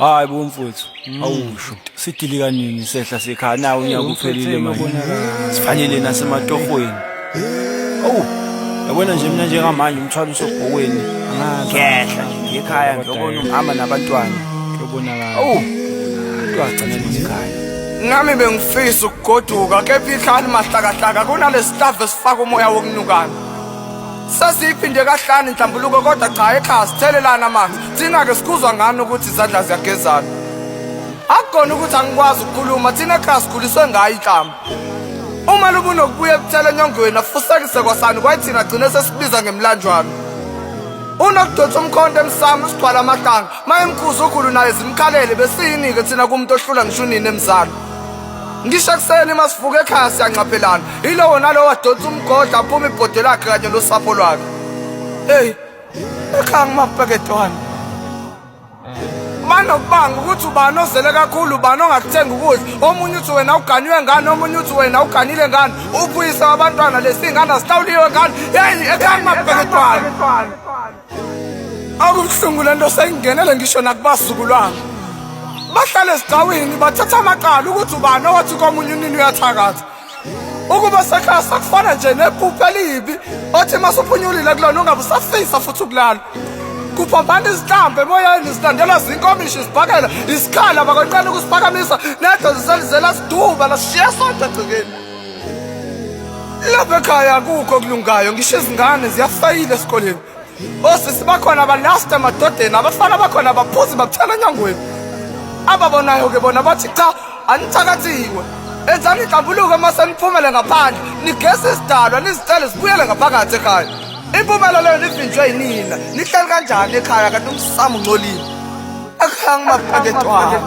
Hayi bo mfowethu, awusho. Sidilika nini sehla sekhaya nawo unyaka uphelile manje. Sifanele nasematohweni. Awu, yabona nje mina njengamanje umthwalo usobhokweni. Ngehla nje ngiye ekhaya ngiyobona umama nabantwana. Kuyobonakala. Awu, kuyagcina nini ekhaya. Nami bengifisa ukugoduka kepha ihlali mahlakahlaka kunalesihlava esifaka umoya wokunukana. Sesiyiphinde kahlanu inhlambuluko kodwa cha ekhaya sithelelana amanzi. Thina-ke sikhuzwa ngani ukuthi izandla ziyagezana. Akukona ukuthi angikwazi ukukhuluma thina ekhaya sikhuliswe ngayo inhlamba. Uma lubunokubuya ekuthela enyongweni afusekise kwasani kwayithina gcine sesibiza ngemlanjwana. Unokudonsa umkhonto emsamo usigcwala amahlanga mayemkhuza ukhulu naye zimkhalele besiyini-ke thina kumuntu ohlula ngisho unini emzala. Ngisho ekuseni uma sivuka ekhaya siyanxaphelana yilowo nalowo adonsa umgodla aphume ibhode lakhe kanye nosapho lwakhe. Hey, ekhaya ngimabheketwane. Banokubanga ukuthi ubani ozele kakhulu ubani ongakuthenga ukudla omunye uthi wena uganiwe ngani omunye uthi wena uganile ngani ubuyise abantwana lesi ingane azihlawuliwe ngani yeyi ekhaya ngimabheketwane. Akubuhlungu lento seyingenele ngisho nakubazukulwana. Bahlale esigcawini bathatha amacala ukuthi ubani owathi komunye unini uyathakatha. Ukuba sekhaya sakufana nje nephupho elibi othi uma usuphunyulile kulona ungabe usafisa futhi ukulala. Kuphambana izihlamba emoyeni zilandelwa zinkomishi izibhakela isikhala bakwenqena ukusiphakamisa nedlozi selizela siduba lasishiya sodwa egcekeni. Lapha ekhaya akukho okulungayo ngisho izingane ziyafeyila esikoleni. Osisi bakhona balasta emadodeni, abafana bakhona baphuzi babuthela enyangweni. Ababonayo-ke bona bathi cha anithakathiwe. Enzani inhlambuluko uma seniphumele ngaphandle, nigeze izidalwa nizicele zibuyele ngaphakathi ekhaya. Impumela leyo nivinjwe yinina, nihleli kanjani ekhaya kanti umsamo ungcolile. Ekhaya ngimabhaketwana.